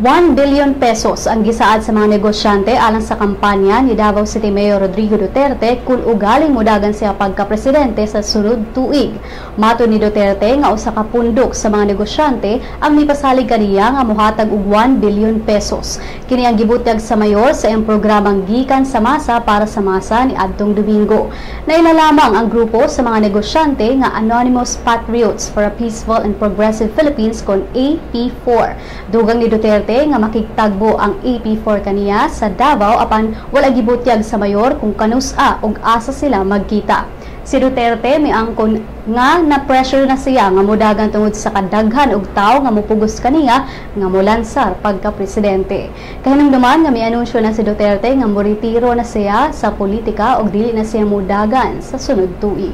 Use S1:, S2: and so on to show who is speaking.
S1: 1 billion pesos ang gisaad sa mga negosyante alang sa kampanya ni Davao City Mayor Rodrigo Duterte kung ugaling mudagan siya pagka-presidente sa sunod tuig. Matod ni Duterte nga usa ka pundok sa mga negosyante ang mipasalig kaniya nga mohatag og 1 billion pesos. Kini ang gibutyag sa mayor sa iyang programang Gikan sa Masa para sa Masa ni adtong Domingo. Naila lamang ang grupo sa mga negosyante nga Anonymous Patriots for a Peaceful and Progressive Philippines kon AP4. Dugang ni Duterte nga makigtagbo ang AP4 kaniya sa Davao, apan wala gibutyag sa mayor kung kanus-a og asa sila magkita. Si Duterte miangkon nga na pressure na siya nga mudagan tungod sa kadaghan og tawo nga mupugos kaniya nga molansar pagka-presidente. Kahinumduman nga mianunsyo na si Duterte nga moretiro na siya sa politika og dili na siya mudagan sa sunod tuig.